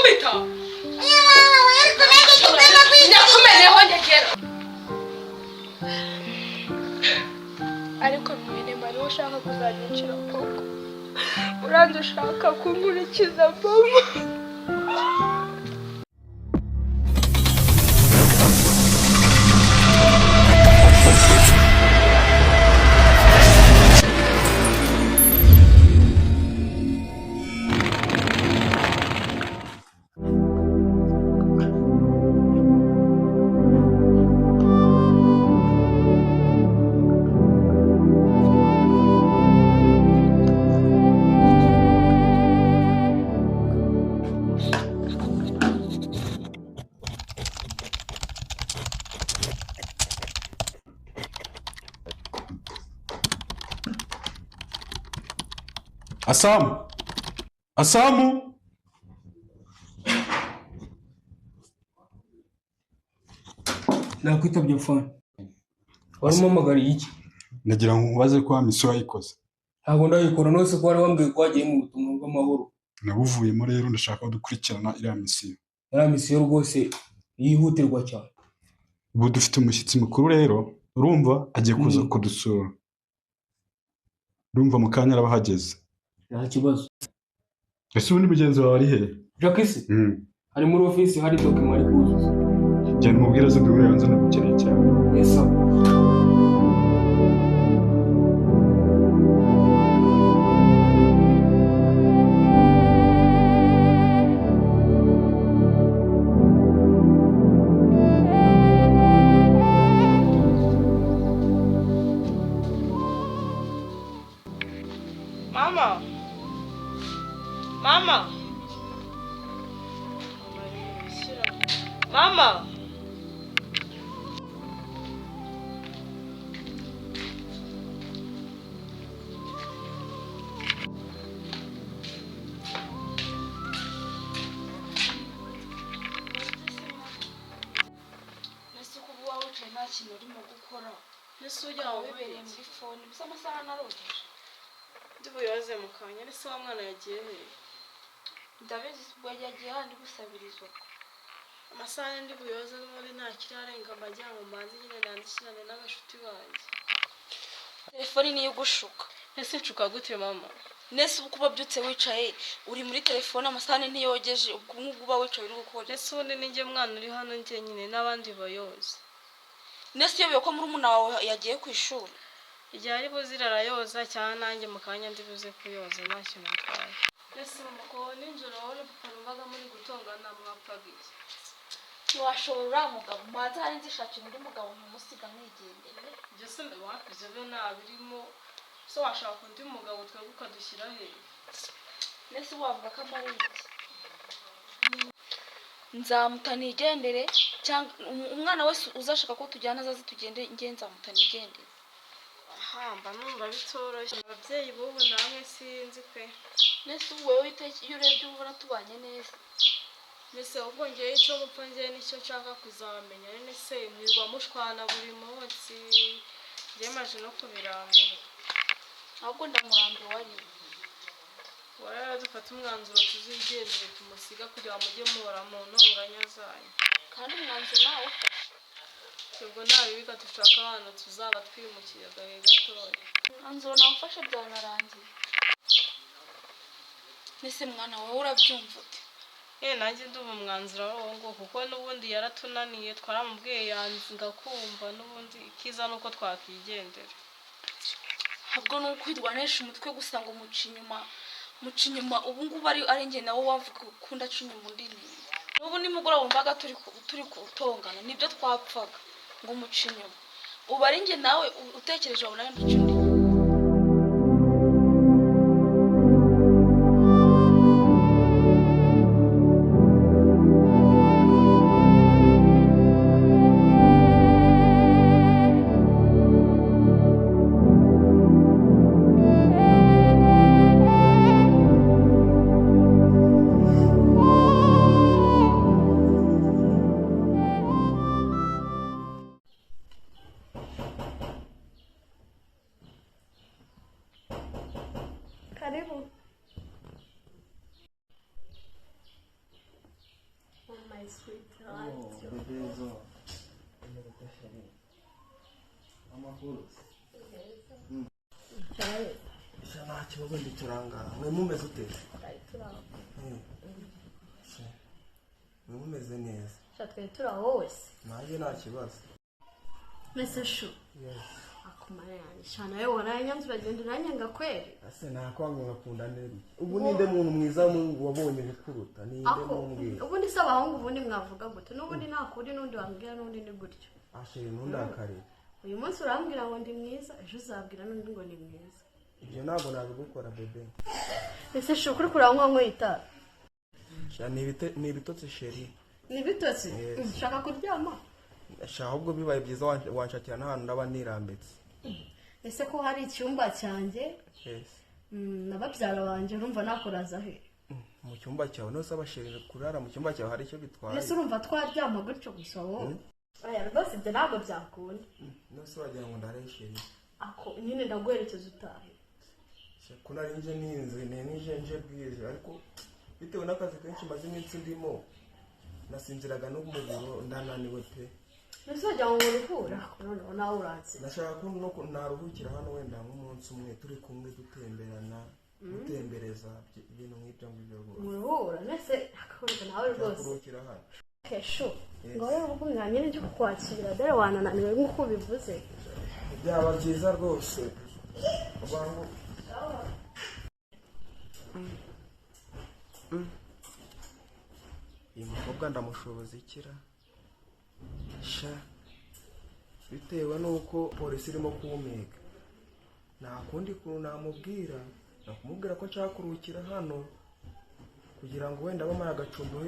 Urankubita. Nakumeneho nyegera. Ariko mwene mari ushaka kuzanyicira koko. Uranze ushaka kunkurikiza mama. Asamu! Asamu! Nakwitabye mfana. Wari umpamagariye iki? Nagira ngo nkubaze ko wa misiyo wayikoze. Ntabwo ndayikora nose ko wari wambwiye ko wagiye mu butumwa bw'amahoro. Nabuvuyemo rero ndashaka ko dukurikirana iriya misiyo. Iriya misiyo rwose yihutirwa cyane. Ubu dufite umushyitsi mukuru rero, urumva agiye kuza kudusura. Urumva mu kanya araba ahageze. Nta kibazo. Ese ubundi mugenzi wawe ari he? Jacques ari muri ofisi hari document ari kuzuza. Genda umubwire aze duhure hanze ndamukeneye cyane. Yes sir. Mama. Mama. Mama. Nese ko uba wicaye nta kintu urimo gukora. Ese ujya Wibereye muri fone, gusa amasaha narogeje. Ndibuyoze mu kanya, ese wa mwana yagiye he? Ndabizi ubwo yagiye handi gusabirizwa. Amasaha ndi buyoze n'ubundi nta kirarenga mbagira ngo mbanze nyine nandikirane n'abashuti banjye. Telefone niyo igushuka. Ese nshuka gute mama? Nese ubu kuba byutse wicaye uri muri telefone amasahani ntiyogeje, ubwo nk'ubwo uba wicaye uri gukora. Ese ubundi ni njye mwana uri hano njyenyine n'abandi bayoze. Nese uyobewe ko murumuna wawe yagiye ku ishuri. Igihe ari buze arayoza cyangwa nanjye mu kanya ndi buze kuyoza nta kintu ntwaye. Ese mama nijoro wowe papa numvaga muri gutongana mwapfaga iki? Ntiwashobora uriya mugabo, mbanza hari nzishakira undi mugabo nkumusiga nkigendera. Ibyo se wapi ibyo ntabirimo. So washaka undi mugabo twebwe ukadushyira he? Nese wavuga ko amara iki? Nzamuta nigendere cyangwa umwana wese uzashaka ko tujyana azaze tugende, njye nzamuta nigendere. Aha mba numva bitoroshye. Ababyeyi b'ubu namwe sinzi pe. Nese ubu wowe iyo urebye uba ubona tubanye neza. Mbese ubwo ngewe icyo mupfa ngewe nicyo nshaka kuzamenya. None se mwirwa mushwana buri munsi. Njyewe maje no kubirambirwa. Ahubwo ndamurambiwe ari we. Warara dufata umwanzuro tuzigendere tumusiga kugira ngo mujye muhora mu ntonganya zanyu. Kandi umwanzuro nawe ufashe. Ubwo nta bibiga dushaka ahantu tuzaba twimukiye agahe gatoya. Umwanzuro nawufashe byanarangiye. Nese mwana wawe urabyumva ute? Nanjye ndumva umwanzuro ari uwo nguwo kuko n'ubundi yaratunaniye twaramubwiye yanga kumva n'ubundi ikiza nuko twakigendera. Ahubwo ni ukwirwanisha umutwe gusa ngo muca inyuma, muca inyuma ubu ngubu ari njye nawe wavuga ko ndaca inyuma undi ni. N'ubu nimugoroba wumvaga turi gutongana nibyo twapfaga ngo muca inyuma. Ubu ari njye nawe utekereje wabona ari muca undi. Karibu. My sweetheart. Bebezo. Amakuru. Sha nta kibazo, nditurangara. Mwe mumeze ute? Sha, mwe mumeze neza? Sha, twari turi aho wose. Nanjye nta kibazo. Mese shu. Akumara yanjye. Sha, nawe waranyanze uragenda uranyanga kweri. Ese nakwanga ngakunda neza? Ubu ninde muntu mwiza wabonye kukuruta? Ninde? Ako Mumbwira. Ubundi se abahungu ubundi mwavuga gute? N'ubundi nta kuri n'undi wambwira n'undi ni gutyo. Ah chérie, ntundakarire. Uyu munsi urambwira ngo ndi mwiza, ejo uzabwira n'undi ngo ni mwiza. Ibyo ntabwo nabigukora, bébé. Ese shu, kuri kureba nko itabi? Sha, ni ibitotsi, chérie. Ni bitotsi? Yes. Ushaka kuryama? Sha, ahubwo bibaye byiza wanshakira n'ahantu ndaba nirambitse. Ese ko hari icyumba cyanjye Yes. na babyara banjye, urumva nakuraza he? Mu cyumba cyawe? Nose aba chérie kurara mu cyumba cyawe hari icyo bitwaye? Ese urumva twaryama gutyo gusa wowe? Oya rwose, ibyo ntabwo byakunda. Nose wagira ngo ndare, chérie? Ako nyine ndaguherekeza utahe. Ko nari nje ninze, nje nje bwije, ariko bitewe n'akazi kenshi maze iminsi ndimo, nasinziraga no mu biro, ndananiwe pe. Ese wagira ngo uruhure? Noneho nawe uransize. Nashaka ko no naruhukira hano wenda nk'umunsi umwe, turi kumwe, dutemberana, dutembereza, ibintu nk'ibyo ngibyo rwose. Muruhura nese akakureka nawe Nshaka rwose. kuruhukira hano. Kesho ngo rero ubwo mwanya njye kukwakira, dore wanananiwe nk'uko ubivuze. Byaba byiza rwose ubangu. Uyu mukobwa ndamushoboza ikira sha, bitewe n'uko polisi irimo kuwumiga, nta kundi kuntu namubwira, nakumubwira ko nshaka kuruhukira hano kugira ngo wenda bamara agacumbiho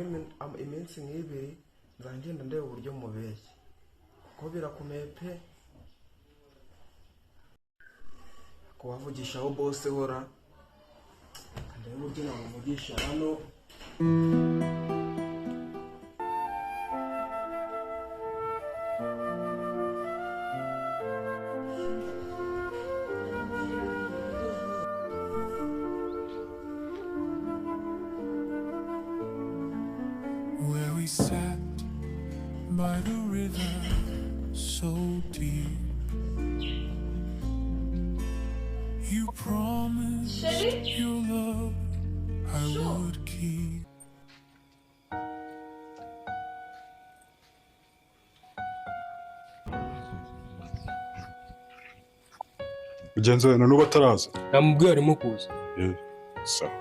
iminsi nk'ibiri, nzagenda ndeba uburyo mubeshya, kuko birakomeye pe kubavugishaho bose hora. Ndebe uburyo namuvugisha hano. Where we sat by the river so deep. You promised your love I would keep. Mugenzi wawe na n'ubu ataraza? Namubwiye, arimo kuza. Eh, sawa.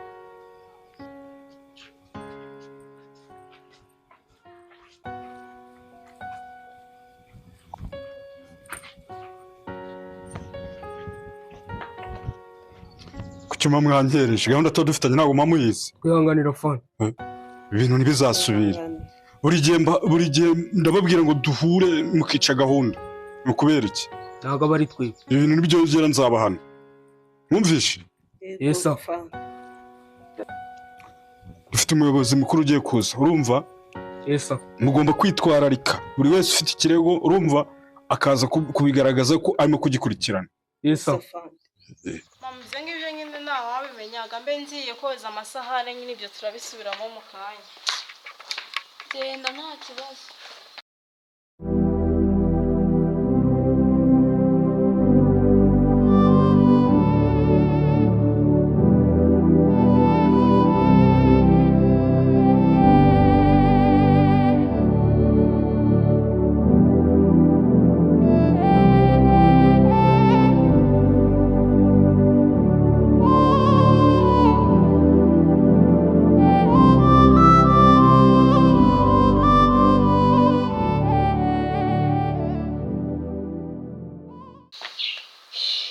Kuki muba mwangereje? Gahunda tuba dufitanye ntabwo muba muyizi. Twihanganira fani. Ibintu ntibizasubire. Buri gihe ndababwira ngo duhure, mukica gahunda, ni ukubera iki? Ntabwo aba ari twe. Ibintu nibyongera nzabahana, mwumvishe? Yes, sir. Dufite umuyobozi mukuru ugiye kuza, urumva? Yes, sir. Mugomba kwitwararika, buri wese ufite ikirego, urumva, akaza kubigaragaza ko arimo kugikurikirana. Yes, sir. Mama, ibyo ngibyo nyine ntawe wabimenyaga. Mbe ngiye koza amasahane nyine, ibyo turabisubiramo mu kanya. Genda, nta kibazo.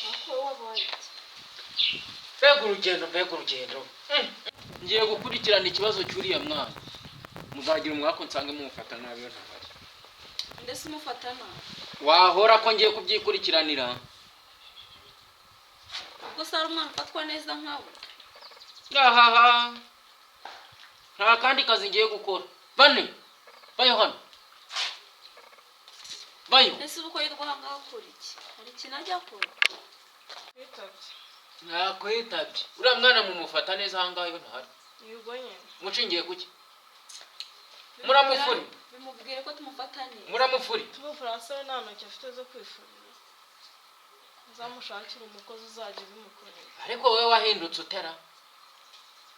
Ariko wowe wabaye iki? Mbega urugendo, mbega urugendo! Ngiye gukurikirana ikibazo cy'uriya mwana. Muzagira umwaka nsange mumufata nabi iyo ntahari. Ndetse umufata nabi? Wahora ko ngiye kubyikurikiranira. Ubwo se hari umwana ufatwa neza nkawe? Ahaha, nta kandi kazi ngiye gukora. Bane bayo hano, bayo. Ese ubu ko yitwa aha ngaha akora iki? Hari ikintu ajya akora? Witabye? Nakwitabye. Uriya mwana mumufata neza aha ngaha iyo ntahari? Yego nyine. Mucingiye kuki? Muramufuri. Bimubwire ko tumufatanye. Muramufuri. Tumufaransa we nta ntoki afite zo kwifurira. Nzamushakira umukozi uzajya ubimukorera. Ariko wowe wahindutse utera.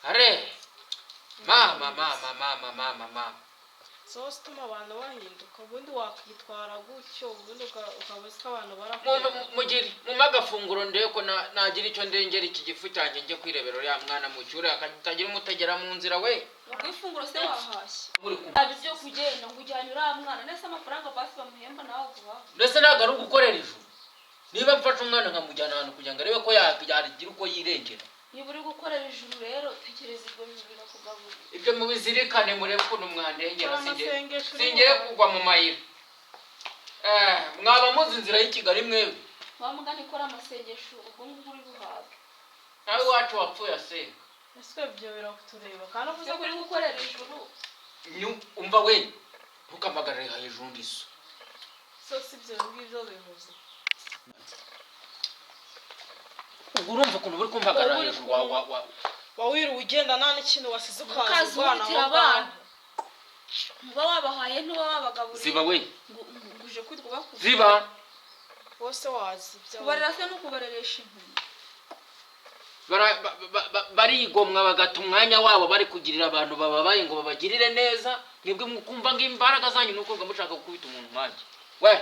Are. Mama mama mama mama mama. So utuma abantu bahinduka, ubundi wakwitwara gutyo, ubundi ukaba uzi ko abantu barakunda. Mugire mumpe agafunguro ndebe ko nagira icyo ndengera iki gifu cyanjye, njye kwirebera uriya mwana mucyure akatagira umutegera mu nzira we. Ubwo ifunguro se wahashye? Muri kumwe. Ntabwo ibyo kugenda ngo ujyanye uriya mwana nese amafaranga basi bamuhemba nawe aguhaho. Mbese ntabwo ari ugukorera ijuru? Niba mfashe umwana nkamujyana ahantu kugira ngo arebe ko yagira uko yirengera. Niba uri gukorera ijuru rero, tekereza iryo juru rirakugaburira. Ibyo mubizirikane, murebe ukuntu mwandengera, Amasengesho uri singere buhabwe. Kugwa mu mayira. Mwaba muzi inzira y'i Kigali mwebwe? Wa mugani, ikora amasengesho ubwo ngubwo uri buhabwe. Nawe iwacu wapfuye asenga. Ese ibyo birakutureba kandi uvuze Uvuze ko uri gukorera ijuru. Umva we, ntukamagarare hejuru ndiso. So si ibyo ngibyo bivuze. Ubwo urumva ukuntu uri kumpagarara Wowe uri hejuru wa wa wa Wawiriwe ugenda nta n'ikintu wasize, ukaza Ukaza urwana uhutira aho ngaho. abantu. Muba wabahaye, ntuba wabagaburiye. Ziba we. Ngo uje kwitwa bakubwira. Ziba. Wose wazi ibyo. Kubarera se no kubareresha inkoni. Barigomwa bagata umwanya wabo bari kugirira abantu bababaye ngo babagirire neza, mwebwe mukumva ngo imbaraga zanyu nuko ngo mushaka gukubita umuntu nkanjye we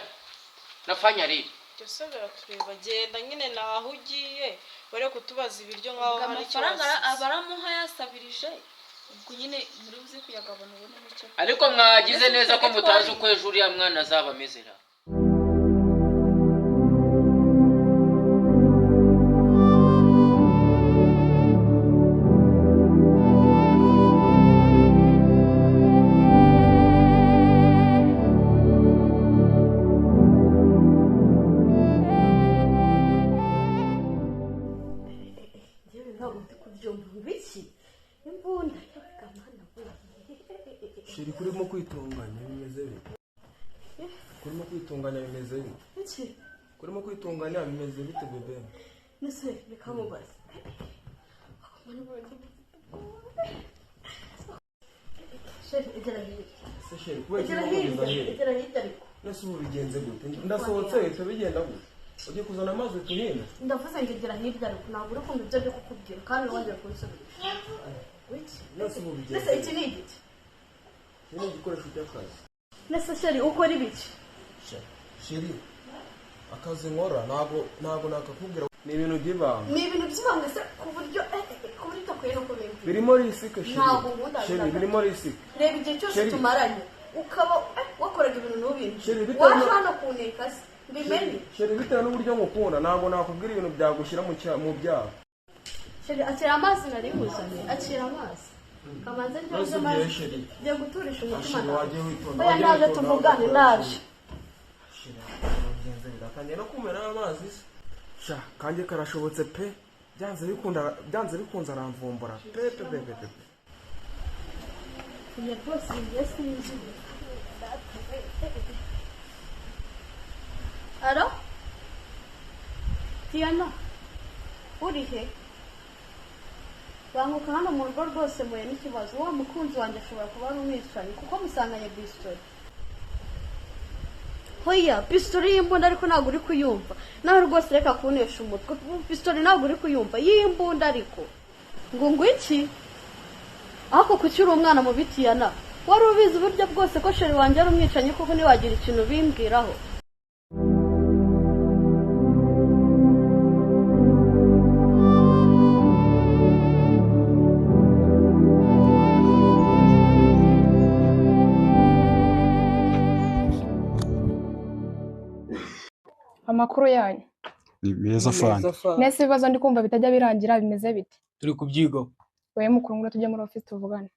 nafanya rero. Ibyo se biratureba? Genda nyine naho ugiye, bare kutubaza ibiryo nk'aho Ubwo hari icyo amafaranga wasize. abaramuha yasabirije, ubwo nyine muri buze kuyagabana ubone icyo. Ariko mwagize Mbese neza ko twebwe mutazi twari- uko ejo uriya mwana azaba ameze ra. Njyewe ntabwo ndi kubyumva, ngo iki? Imbunda kamana we! Chérie, kurimo kwitunganya bimeze bite? Kurimo kwitunganya bimeze bite? Iki? Kurimo kwitunganya bimeze bite, bébé? Nese reka mubaze. Kamana we, chérie, egera hirya. Ese chérie, kubera Egera iki urimo hirya. kugeza hirya? Egera hirya ariko. Nese ubu bigenze gute? Ndasohotse bihita bigenda gute? Ugiye kuzana amazi uhita? Ndavuze ngo egera hirya, ariko ntabwo uri kumva ibyo ndi kukubwira kandi wongeye kunsubiza iki? Nese ubu bigenze Nese iki ni igiki? Iki ni igikoresho cy'akazi. Nese chérie, ukora ibiki? Chérie, akazi nkora ntabwo nakakubwira, ni ibintu by'ibanga. Ni ibintu by'ibanga se ku buryo ku buryo udakwiye no kubimbwira? Birimo risque, chérie. Ntabwo nkunda. Chérie, birimo risque. Reba igihe cyose Chérie. tumaranye, ukaba wakoraga ibintu ntubintu. Chérie, bitewe Waje hano kuneka se mbimenye? Chérie, bitewe n'uburyo ngukunda, ntabwo nakubwira ibintu byagushyira mu byaha. Chérie, akira amazi nari nkuzaniye, akira amazi kabanze Nose ndyoze ugiye, amazi. Chérie? Ngiye guturisha umutima Chérie, nawe. wagiye witonda. Oya, Wagiye ndaje witonda, tuvugane. ugakora. Ndaje. Chérie, bigenze biratangiye no kumena amazi se. Sha, kanjye karashobotse pe, byanze bikunda, byanze bikunze aramvumbura pe pe pe pe pe. Oya rwose, njye sinzi. Allô Diana, uri he? Banguka hano mu rugo rwose, muye n'ikibazo. Wa mukunzi wanjye ashobora kuba ari umwicanyi kuko musanganye bisitori. Hoya, pistori y'imbunda, ariko ntabwo uri kuyumva nawe rwose. Reka kunesha umutwe. Pistori ntabwo uri kuyumva y'imbunda, ariko ngo iki? Ariko kuki uri umwana mu bitiyana? Wari ubizi uburyo bwose ko chéri wanjye ari umwicanyi, kuko ntiwagira ikintu ubimbwiraho? Amakuru yanyu? Ni meza fani. Nese ibibazo ndi kumva bitajya birangira bimeze bite? Turi kubyigaho. Wowe mukuru, ngo tujye muri office tuvugane.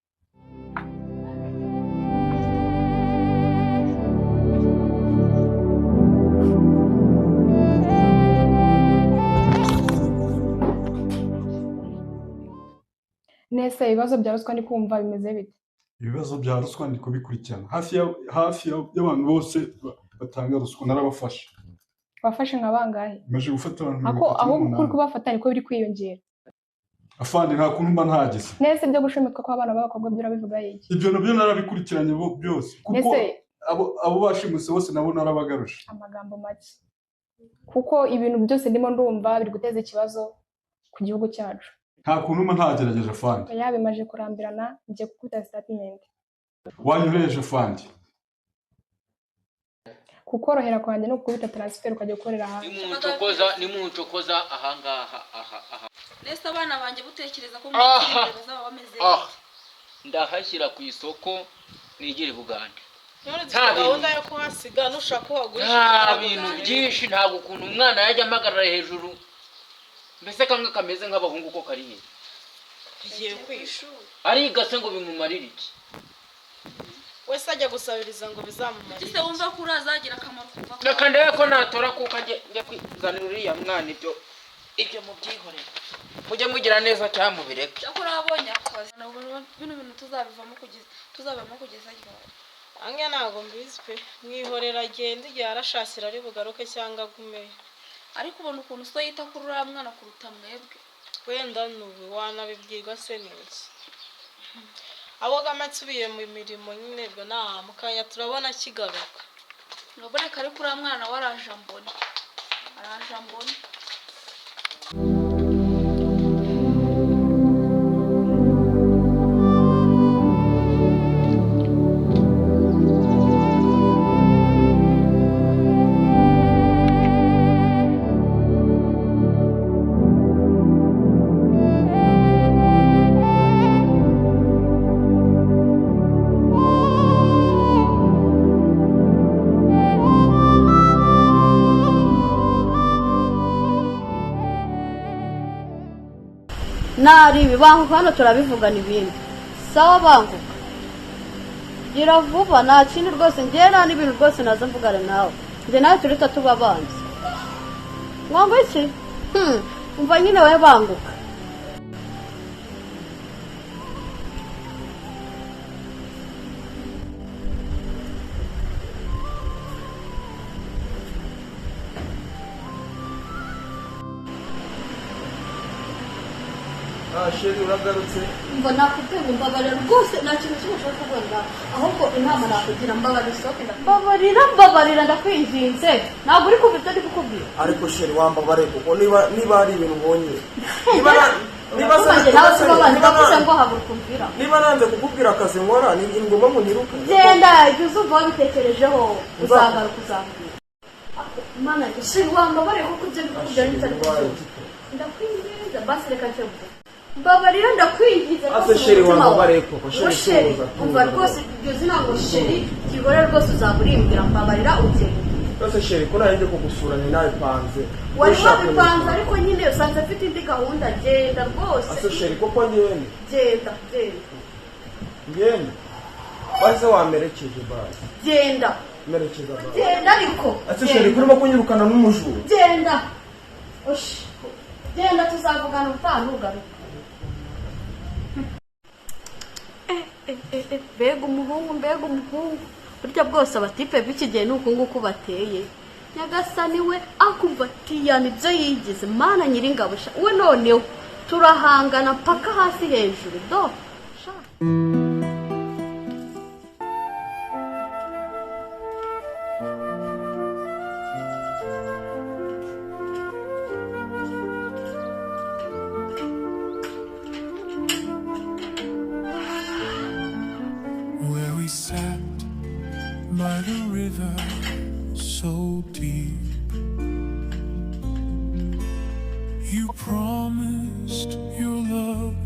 Nese ibibazo bya ruswa ndi kumva bimeze bite? Ibibazo bya ruswa ndi kubikurikirana hafi y'abantu bose batanga ruswa narabafashe. Wafashe nka bangahe? Maze gufata abantu Ako mirongo itatu ahubwo ukuri n'umunani. kubafata niko biri kwiyongera. Afande, nta kuntu mba ntageze. Nese ibyo gushimitwa kw'abana b'abakobwa byo urabivuga iki? Ibyo nabyo narabikurikiranye byose, kuko Nese abo bashimuse bose nabo narabagaruje. Amagambo make, kuko ibintu byose ndimo ndumva biri guteza ikibazo ku gihugu cyacu. Nta kuntu mba ntagerageje, afande. Oya, bimaze kurambirana, ngiye gukubita statement. Wanyohereje, afande. Kukorohera kwanjye no gukubita transfer ukajya gukorera hanze. Nimuncokoza, nimuncokoza ahangaha, aha aha. Nese abana banjye butekereza ko mu Aha. minsi bazaba bameze? Ah, ndahashyira ku isoko nigire Bugande. None Nta dufite bintu. gahunda yo kuhasiga, nushaka uhagurisha. Nta bintu byinshi, ntabwo ukuntu umwana yajya amagarara hejuru, mbese kamwe kameze nk'abahungu ko kari he? Tugiye kwisha. Ariga se ngo bimumarire iki? Wese ajya gusabiriza ngo bizamumarire. Ese wumva ko urazagira akamaro kuva Reka ndebe ko natora kuko njye kwizanira uriya mwana. Ibyo mubyihorere, mujye mugira neza cyangwa mubireke. Cyakora wabonye akazi. Ntabwo bino bintu tuzabivamo kugeza ryari? Ange ntabwo mbizi pe, mwihorera agenda, igihe arashakira ari bugaruke cyangwa agumeyo. Ariko ubona ukuntu so yita kuri uriya mwana kuruta mwebwe. Wenda nubu wanabibwirwa se ni iki? Abo gama nsubiye mu mirimo nyine, ubwo nta mukanya turabona kigaruka. Uraboneka, ariko uriya mwana we araje ambone, araje ambone. Nari banguka hano, turabivugana ibindi. Sawa, banguka, gira vuba. Nta kindi rwose, njyewe nta n'ibintu rwose naza mvugana nawe. Njye nawe turita tuba abanzi. Ngo iki? Umva nyine, wowe banguka. Ah, chérie, uragarutse. Umva, nakubwiye ngo mbabarira rwose, nta kintu kimwe ushobora kuvuga. Ahubwo inama nakugira, mbabarira usohoke. Mbabarira, mbabarira, ndakwinginze. Ntabwo uri kumva ibyo ndi kukubwira. Ariko chérie, wambabare kuko niba hari ibintu ubonye, niba Njye nawe tuba abanzi, ndavuze ngo haguruka umvira. Niba nanze kukubwira akazi nkora, ni ngombwa ngo nirukane? Genda, ibyo uzumva wabitekerejeho uzagaruka uzambwira. Mana, chérie, wambabariye kuko ibyo ndi kukubwira nitari kubyumva. Ndakwinginze, basi reka nce bugufi. Mbabarira, ndakwinginze Ase rwose mu chérie, mutima wawe. wambabariye koko, Ngo chérie, chérie, tuza, umva tuza. rwose, iryo zina ngo chérie ryihore rwose, uzaba urimbwira mbabarira ugenda. Rwose chérie, ko nanjye kugusura ni nabipanze. Wari Ushaka wabipanze, ariko nyine usanze afite indi gahunda. Genda rwose. Ase chérie, koko ngende? Genda, genda. Ngende basi, wamerekeje basi. Genda. Merekeza basi. Genda ariko. Ase chérie, kurimo kunyirukana n'umujura. Genda. Oshi, genda, tuzavugana ubutaha ntugaruka. Mbega umuhungu, mbega umuhungu! Burya bwose abatipe b'iki gihe ni uku nguku bateye. Nyagasani we, akumva tiyana ibyo yigize. Mana nyiringabo sha, we noneho turahangana mpaka hasi hejuru do sha. Where we sat by the river so deep. You promised your love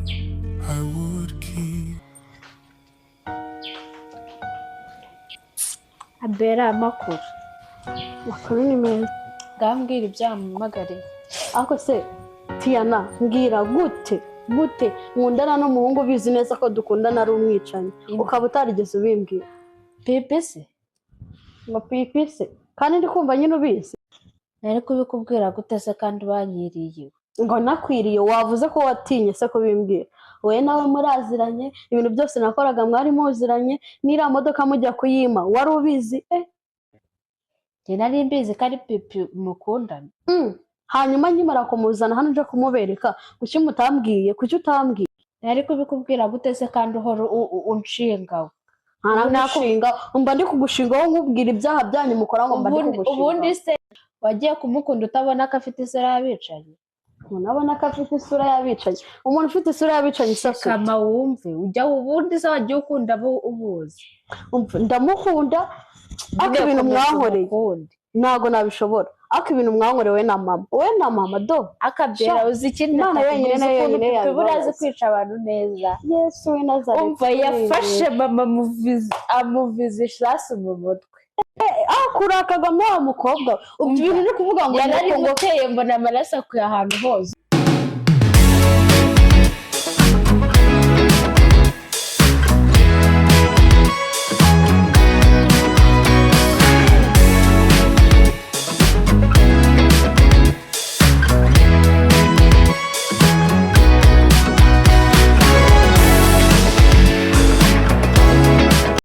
I would keep. Abera, amakuru? Makuru ni meza. Ngambwira ibyampamagariye. Ariko se Tiyana, mbwira, gute gute nkundana n'umuhungu ubizi neza ko dukundana ari umwicanyi, ukaba utarigeze ubimbwira? Pipi se? Ngo pipi se kandi ndi kumva nyine ubizi. Nari kubikubwira gute se kandi banyiriye? Ngo nakwiriye? Wavuze ko watinye se kubimbwira. Wowe nawe muraziranye, ibintu byose nakoraga mwari muziranye, n'iriya modoka mujya kuyima wari ubizi, eh? Njye nari mbizi ko ari pipi mukundana. Hanyuma nkimara kumuzana hano nje kumubereka, kuki mutambwiye? Kuki utambwiye? Nari kubikubwira gute se kandi uhora unshinga? Ntanagushinga, mba ndi kugushingaho nkubwira ibyaha byanyu mukora, ngo mba ndi kugushinga? Ubundi se wagiye kumukunda utabona ko afite isura y'abicanyi? Umuntu abona ko afite isura y'abicanyi? Umuntu ufite isura y'abicanyi isasuye? Kama wumve, ujya ubundi se wagiye ukunda abo ubuzi? Ndamukunda, ariko ibintu mwankoreye ntabwo nabishobora. Ariko ibintu mwankoreye, we na mama, we na mama do. Akabyera, uzi ikindi? Imana yonyine Uzi nayo ukuntu yonyine Pipi buriya azi yabibabaza. kwica abantu neza. Yesu w'i Nazareti. Umva, yafashe mama amuviza isasu mu mutwe. Ah, kuri Kagame wa mukobwa we. Ibyo bintu uri kuvuga ngo Yararimuteye, mbona amaraso akuye ahantu hose.